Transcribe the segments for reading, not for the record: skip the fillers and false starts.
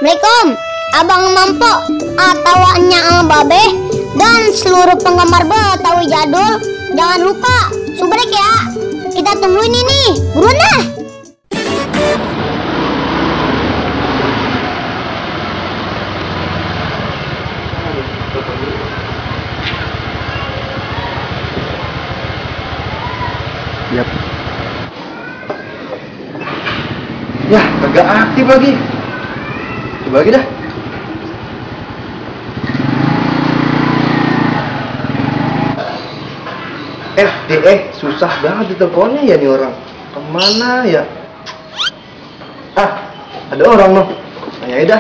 Assalamualaikum, Abang Mampo atau Nya Babe dan seluruh penggemar Betawi Jadul. Jangan lupa subrek ya. Kita tungguin ini, buruan dah. Yap. Ya, kagak aktif lagi. Coba lagi dah. Susah banget diteleponnya ya nih orang. Kemana ya? Ah, ada orang loh. Tanyain dah.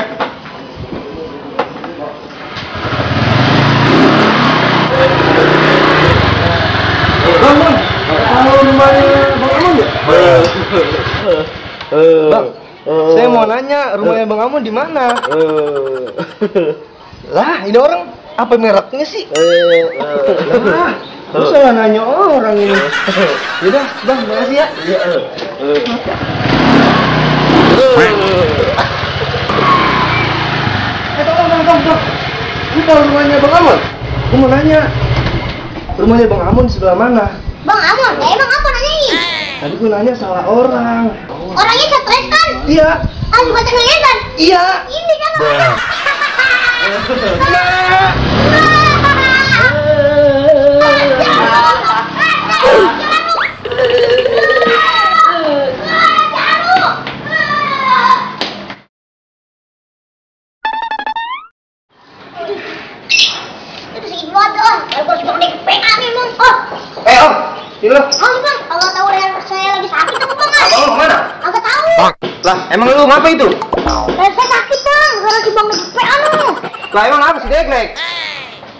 Bang, tahu rumahnya Bang Amon ya? Bang, saya mau nanya rumahnya Bang Amon di mana? Lah, ini orang apa mereknya sih? Lah, lu salah nanya orang ini. Yaudah, Bang, makasih ya. Iya. Tolong. Lu tahu rumahnya Bang Amon? Gua mau nanya. Rumahnya Bang Amon di sebelah mana? Bang Amon, emang apa nanyain? Tadi gua nanya salah orang. Orangnya stres kan? Iya. Ah, bukan kan? Iya. Ini kan. Sini lo. Oh bang, kalau tahu saya lagi sakit apa bang? Abang lu kemana? Agak tahu. Lah, emang lu ngapa itu? Saya sakit bang, karena si bang PA lu. Lah, emang apa sih Deklek?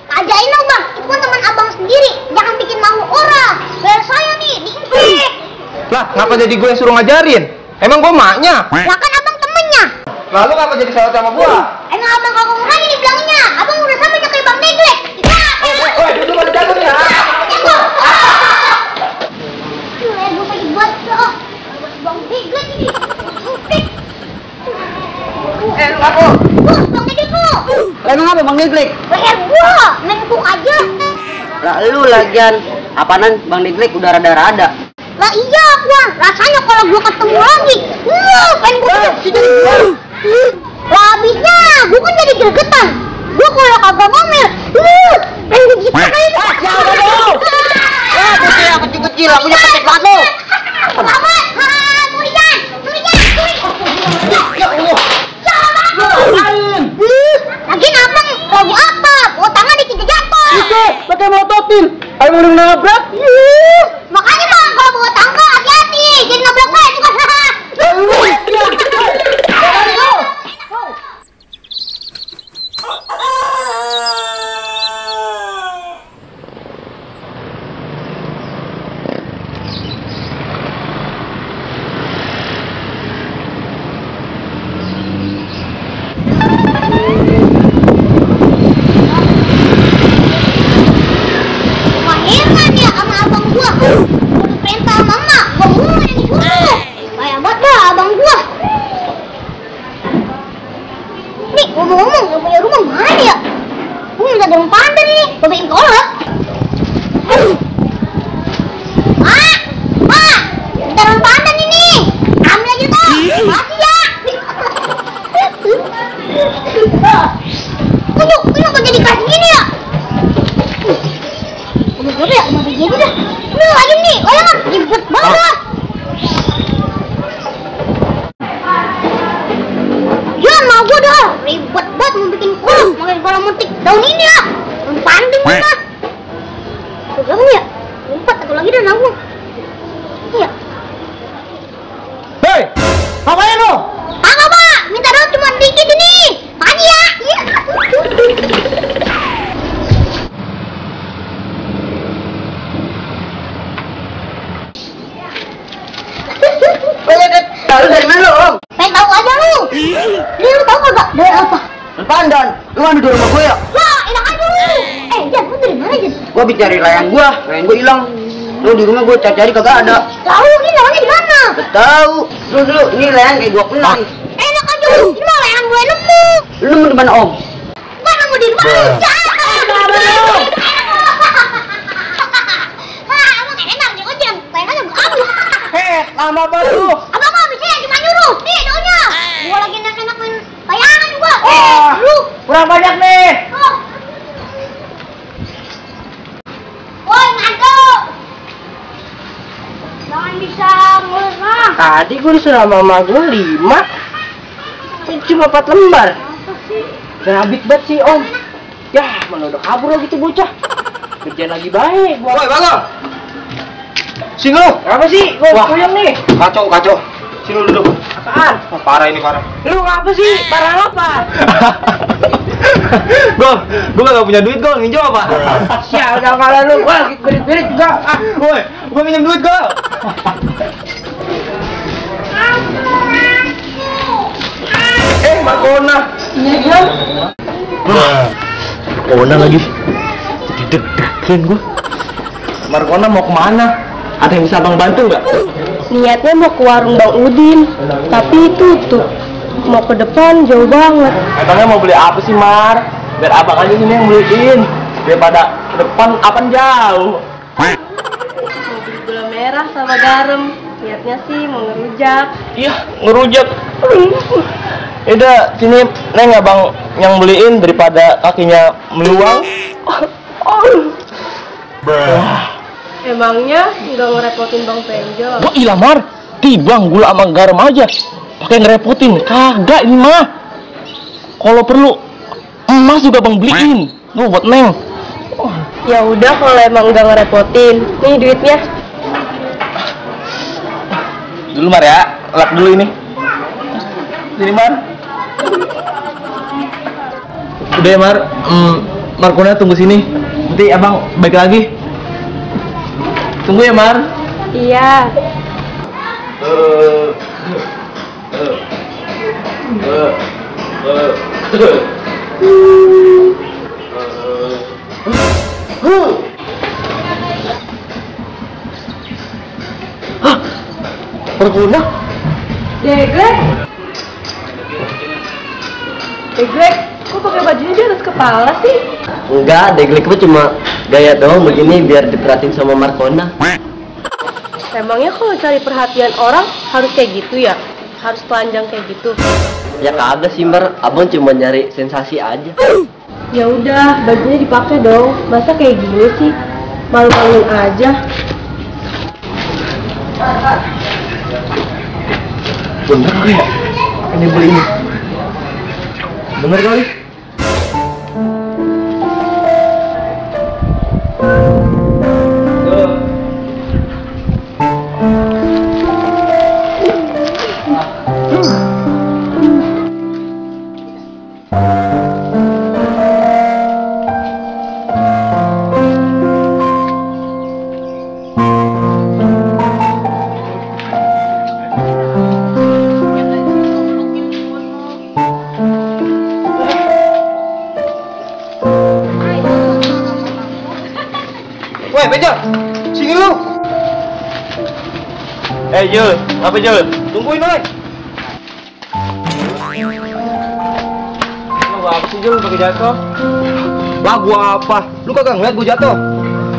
Ajain dong bang, itu kan teman abang sendiri. Jangan bikin malu orang. Saya nih diinfek. Lah, ngapa jadi gue yang suruh ngajarin? Emang gue maknya? Lah kan abang temennya. Lalu ngapa jadi sahabat sama gue? Emang abang kagak berani dibilangnya. Abang udah sampai kayak bang Deklek. Woi, duduk pada jalan ya. Gue sakit banget dah. Bang Deklek ini. Lu ngapo? Bang Deklek lu. Emang apa Bang Deklek? PR gua, main kuk aja. Lah lu lagian apaanan Bang Deklek udah rada-rada. Lah iya gua, rasanya kalau gua ketemu lagi, pengen gua lah habisnya gua kan jadi gregetan. Gua kalau kagak ngomel, pengen gua gitu kayak itu. Jangan dong. Wah, bocah yang kecil-kecil, punya petek banget lu. Selamat, tulisan. Ya Allah. Ngapain? Lagi abang lagu apa? Tangan dikit jatuh. Itu pakai mototin. Ayo mau nabrak. Makanya bang kalau bawa tangga hati-hati, jadi nabrak gue juga. Heran ya sama abang gua. Udah perintah mama, gua mulai yang disuruh. Kayak banget dah abang gua. Nih, ngomong-ngomong, yang punya rumah mana ya? Gua minta daun pandan nih, gua bikin kolak. Ma, minta daun pandan ini. Ambil aja tuh. Makasih ya. Kenapa jadi kasih gini ya? Udah ya, mau jadi dah. Lu lagi nih, layangan ribet banget lah. Ya mau gua dah, ribet banget mau bikin kolak, kalau metik daun ini ya, daun pandan mah. Udah ya, empat atau lagi dah nanggung. Iya. Hei, ngapain lo? Apa pak? Minta daun cuma dikit ini. Makasih ya. Iya. Lu dari mana lu, Om? Pengen tahu aja lu. Lu tahu kagak dari apa? Pandan. Lu ngambil di rumah gue ya? Lah, enak aja lu. Jan, lu dari mana Jan? Gua bicara layan gua hilang. Lu di rumah gua cari kagak ada. Tahu ini namanya di mana? Tahu. Lu dulu ini layan kayak gua kenal. Enak aja lu. Ini mah layan gue nemu. Lu mau di mana Om? Gua nemu di rumah lu. Jangan lu. Emang enak nih ojek. Kayak aja kamu. Lama banget lu. Abang mah bisa cuma nyuruh. Nih daunnya. Gua lagi enak-enak main bayangan gua. Lu. Kurang banyak nih. Oh. Woi, ngaduk. Jangan bisa ngurang. Tadi gue disuruh mama gue 5. Cuma 4 lembar. Gabit banget sih Om. Ya mana udah kabur lagi tuh bocah. Kerjaan lagi baik. Woi, Bago. Sini lu. Apa sih? Gue kuyang nih. Kacau. Sini lu duduk. Apaan? Oh, parah ini parah. Lu ngapa sih? Parah apa? Gua gak punya duit, gua minjem apa? Sial, udah kalah lu. Gua lagi berit-berit juga. Woi, gua minjem duit gua. Markona. Iya. Markona lagi. Jadi deg-degan gua. Markona mau kemana? Ada yang bisa abang bantu nggak? Niatnya mau ke warung Bang Udin, tapi tutup. Mau ke depan jauh banget. Emangnya mau beli apa sih, Mar? Biar abang aja sini yang beliin. Daripada ke depan apaan jauh. Mau beli gula merah sama garam. Niatnya sih mau ngerujak. Iya, ngerujak. Udah, sini Neng abang yang beliin daripada kakinya meluang. Emangnya nggak ngerepotin Bang Penjol? Wah, ilah Mar. Tibang gula sama garam aja. Pakai ngerepotin. Kagak ini mah. Kalau perlu emas juga bang beliin. Tuh buat Neng. Ya udah kalau emang nggak ngerepotin. Nih duitnya. Dulu Mar ya. Lap dulu ini. Sini Mar. Udah ya Mar. Markona tunggu sini. Nanti abang balik lagi. Tunggu ya Mar. Iya. Markona? Degrek. Degrek, kok pakai bajunya di atas kepala sih? Enggak, Deglek itu cuma gaya doang begini biar diperhatiin sama Markona. Emangnya kalau cari perhatian orang harus kayak gitu ya? Harus telanjang kayak gitu? Ya kagak sih Mar, abang cuma nyari sensasi aja. Ya udah, bajunya dipakai dong. Masa kayak gini sih? Malu-maluin aja. Bener kali ya? Ini beli ini. Bener kali? Woi, Penjol, sini lu. Jul, apa Jul? Tungguin, woi. Lu apa sih Jul pakai jatuh? Lah gua apa? Lu kagak ngeliat gua jatuh?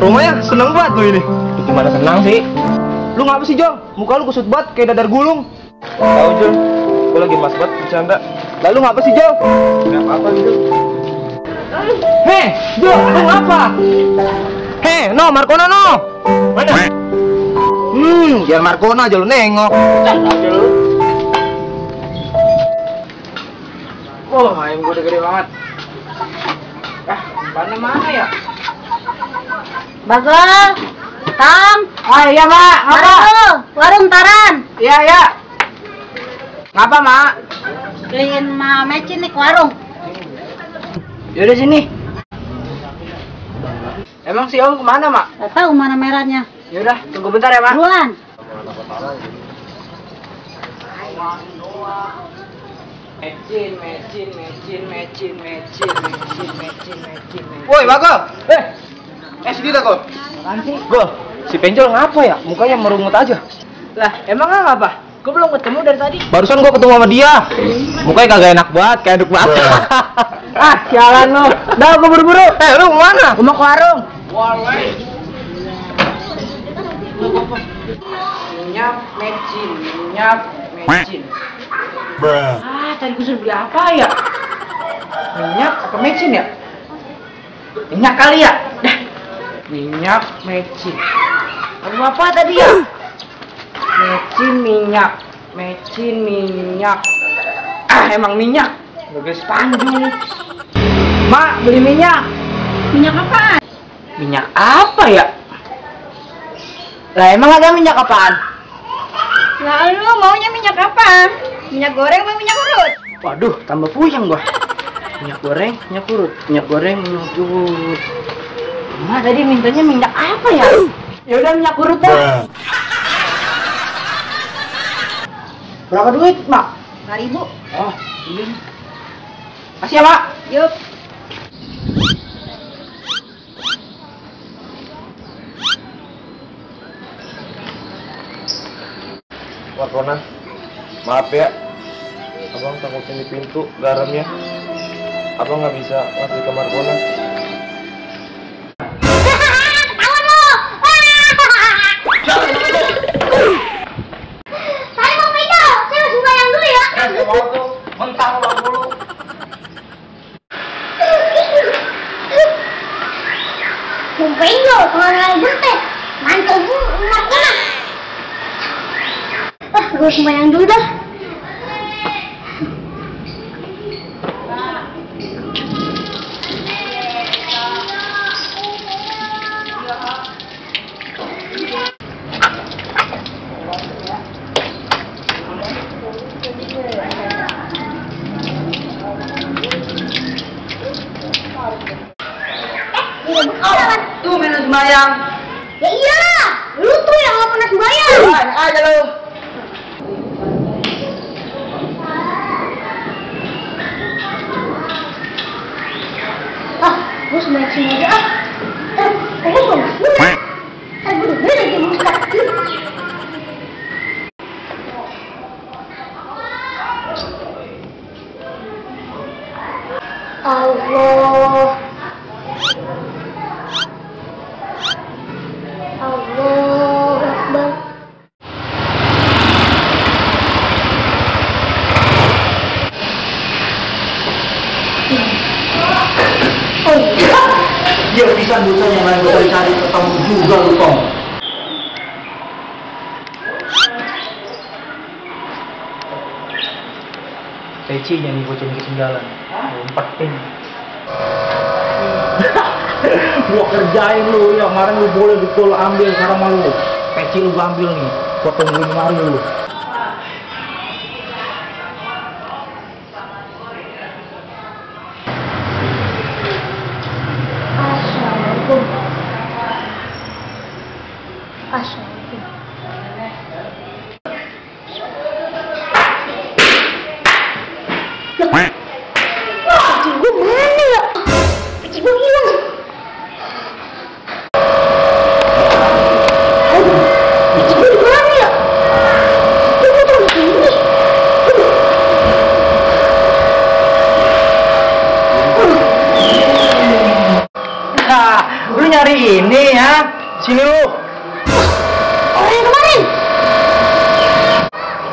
Rumahnya seneng banget lu ini. Lu gimana senang sih? Lu ngapa sih Jol? Muka lu kusut banget kayak dadar gulung. Tahu Jul, gua lagi mas banget bercanda. Lalu ngapa sih Jol? Gak apa-apa Jul. Heh, Jul, lu ngapa? Heh, no, Markona no. Mana? Biar Markona aja lu nengok. Wah, ayam gue udah gede banget. Mana ya? Bago. Tang. Oh iya Mak, Bago. Warung Taran. Iya. Ngapa Mak? Beliin Ma Mecin nih ke warung. Yaudah sini. Emang si Om kemana Mak? Gak tahu mana merahnya. Yaudah, tunggu bentar ya Mak. Buruan. Mecin. Woi, Bago. Sini dah kok. Apaan sih? Go, si Penjol ngapa ya? Mukanya merungut aja. Lah, emang apa? Gue belum ketemu dari tadi. Barusan gua ketemu sama dia. Mukanya kagak enak banget, kayak aduk bata. Ah, sialan lo. Udah, gue buru-buru. Lu mana? Gue mau ke warung. Minyak, mecin. Ah, tadi gue suruh beli apa ya? Minyak apa mecin ya? Minyak kali ya? Dah. Minyak, mecin. Lalu apa tadi ya? Mecin, minyak. Ah, emang minyak. Bagus Panjung. Mak, beli minyak. Minyak apa? Minyak apa ya? Lah emang ada minyak apaan? Lah lu maunya minyak apa? Minyak goreng apa minyak urut? Waduh, tambah puyeng gua. Minyak goreng, minyak urut. Minyak goreng, minyak urut. Mak tadi mintanya minyak apa ya? Ya udah minyak urut dah. Berapa duit, Mak? 5.000. Oh, ini. Kasih ya, Mak. Yuk. Markona, maaf ya, abang takutnya di pintu garamnya. Abang nggak bisa ngasih ke Markona. Ketahuan lo. Saya mau pindah. Saya harus bayang dulu ya. Mau tuh, mentang lo dulu. Sumpahin lo, kalau lagi bertes. Mantul bu, Markona. Gue sembahyang dulu dah. Tuh minum sembayang. Ya iyalah, lu tuh yang gak pernah sembahyang. Enak aja lu. Ah, gue sembahyang sini aja ah. Kayaknya gue gak sunat. Ntar gue udah lagi muka. Allah. Allahu Akbar. Oh iya. Dia bisa dosa yang lain bisa dicari ketemu juga lu, Tong. Pecinya nih bocah ini ketinggalan. Umpetin. Gua kerjain lu ya, kemarin lu boleh betul ambil, sekarang mah lu. Peci lu gua ambil nih. Gua tungguin kemarin lu. Assalamualaikum. Assalamualaikum. Peci gue mana ya? Peci gue hilang. Peci gue di mana ya? Gue tuh di sini. Nah, lu nyari ini ya? Sini lu. Orang yang kemarin.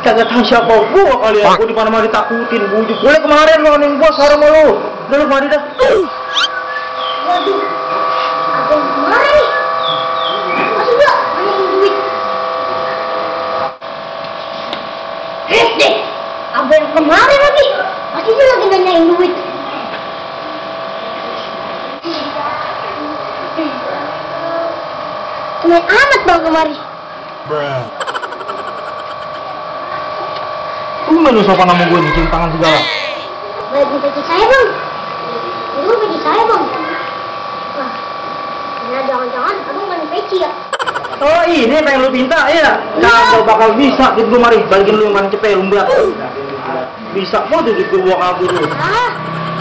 Kagak tahu siapa gua kali ya. Gua di mana-mana ditakutin, bujuk. Boleh kemarin lu nih gua sekarang sama lu. Udah lu mari dah. Waduh, ada yang kemarin nih. Masuk gak? Nanyain duit. Deh, ada yang kemarin lagi. Pasti dia lagi nanyain duit. Temen amat bang kemari. Lu nggak lu sopan sama gua nih, cium tangan segala. Bagi peci saya bang. Itu peci saya bang. Wah, nah jangan-jangan abang ganti peci ya? Oh ini apa yang lu minta ya? Kagak bakal bisa, duit gua mari. Balikin lu yang mana cepet, lumbat. Bisa mau tuh duit gua bawa kabur lu. Ah,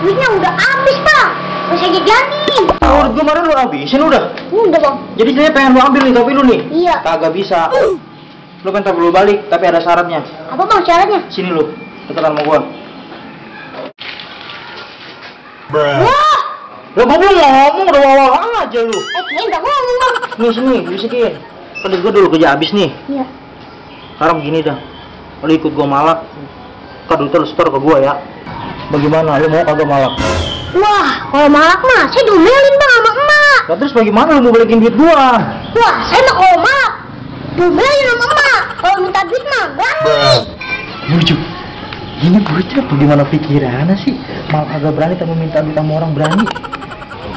duitnya udah habis bang. Masih aja jadi. Duit gua kemarin lu habisin udah. Udah bang. Jadi saya pengen lu ambil nih topi lu nih. Iya. Kagak bisa. Lu kan tak perlu balik, tapi ada syaratnya. Apa bang syaratnya? Sini lu, deketan sama gua. Wah, Lu gua belum ngomong, udah wawa aja lu. ini udah ngomong bang. Nih sini, bisikin. Kan gua dulu kerja habis nih. Iya. Sekarang begini dah. Lu ikut gua malak. Kan duitnya lu setor ke gua ya. Bagaimana? Lu mau kagak malak? Wah, kalau malak mah saya diomelin bang sama emak. Nah, terus bagaimana lu mau balikin duit gua? Wah, saya mah kalau malak diomelin sama emak. Kalau minta duit mah berani. Lucu. Ini bocah bagaimana pikirannya sih? Mal agak berani tapi minta duit sama orang berani.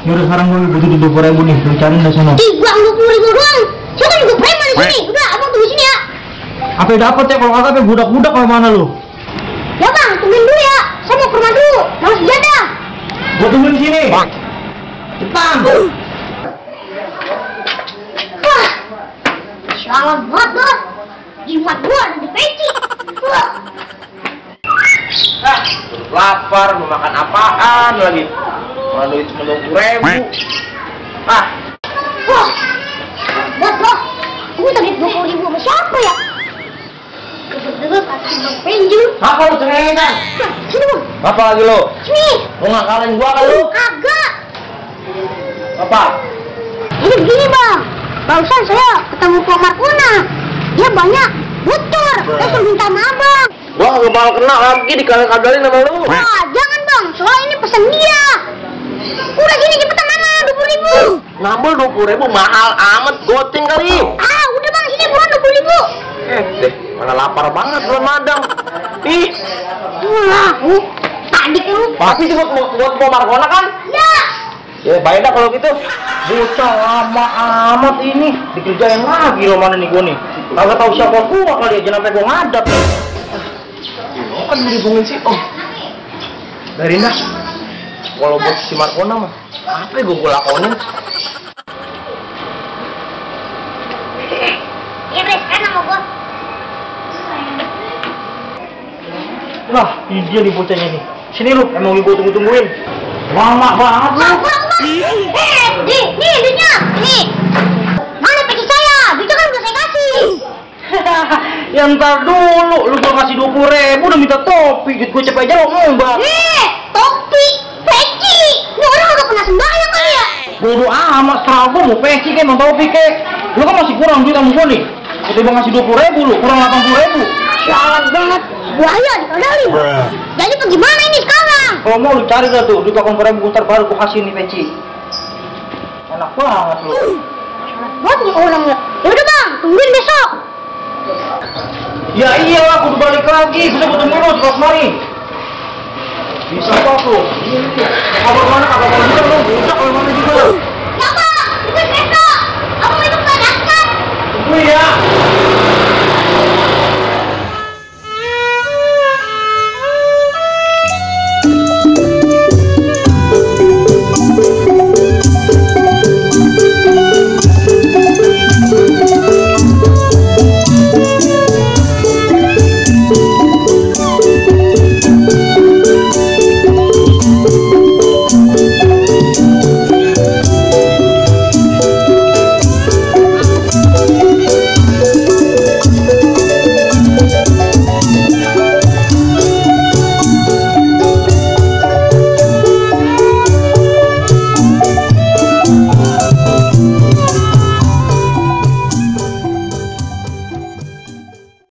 Yaudah sekarang gue butuh 20.000 nih, lu cariin dah sono. Ih, bang 20.000 doang. Saya kan juga preman di sini. Udah, abang tunggu sini ya. Apa yang dapet ya kalau kagak budak-budak kayak mana lu? Ya bang, tungguin dulu ya. Saya mau ke rumah dulu. Mau sejadah. Gua tungguin sini. Cepetan. Wah, salah banget loh. Jimat gua ada di peci. Wah, Ah, lapar, mau makan apaan lagi? Mana duit cuma 20.000. Ah, wah, buat loh. Gua tadi 20.000 sama siapa ya? Deket-deket kasih bang penjul. apa lu cengengan? Nah, sini bang. Apa lagi lu? Sini. Lu ngakalin gua kan lu? Kagak. Apa? Ini begini bang. Barusan saya ketemu Pak Markona. Dia banyak bocor. Saya suruh minta maaf bang. Gua kagak bakal kena lagi dikadalin sama lu. Wah, jangan bang. Soalnya ini pesan dia. Udah sini cepetan mana 20.000. Nambel 20.000 mahal amat, goceng kali. Ah, udah bang sini buruan 20.000. Deh, mana lapar banget belum madang. Ih, Wah, tadi lu. pasti sih buat Markona kan? Ya. Ya baik dah kalau gitu. Bocah lama amat ini, dikerjain lagi lo mana nih gua nih. Kagak tahu siapa gua kali aja sampai gua ngadap nih. Kan dihubungin sih. Oh. Dari dah. Kalau buat si Markona mah, apa yang gua lakonin? Ya beres kan sama gua. Lah, ini dia nih bocahnya nih. Sini lu, emang gua tunggu-tungguin. Lama banget lu. Nih duitnya. Nih. Mana peci saya? Duitnya kan udah saya kasih. Ya ntar dulu, lu gua kasih 20.000 udah minta topi, duit gua cepet aja lo ngomong. Topi, peci. Ini orang udah pernah sembahyang kali ya? Bodoh amat, setelah gua mau peci kek, mau topi kek. Lu kan masih kurang duit sama gua nih. Ketiba ngasih 20.000 lu, kurang 80.000. Sialan banget. Buaya dikadalin. Jadi bagaimana ini sekarang? Kalau mau lu cari dah tuh, duit 80.000 ntar baru gua kasih nih peci. Enak banget lu. Buat nih orang ya. Yaudah bang, tungguin besok. Ya iyalah, kudu balik lagi, bisa ketemu lu, terus mari.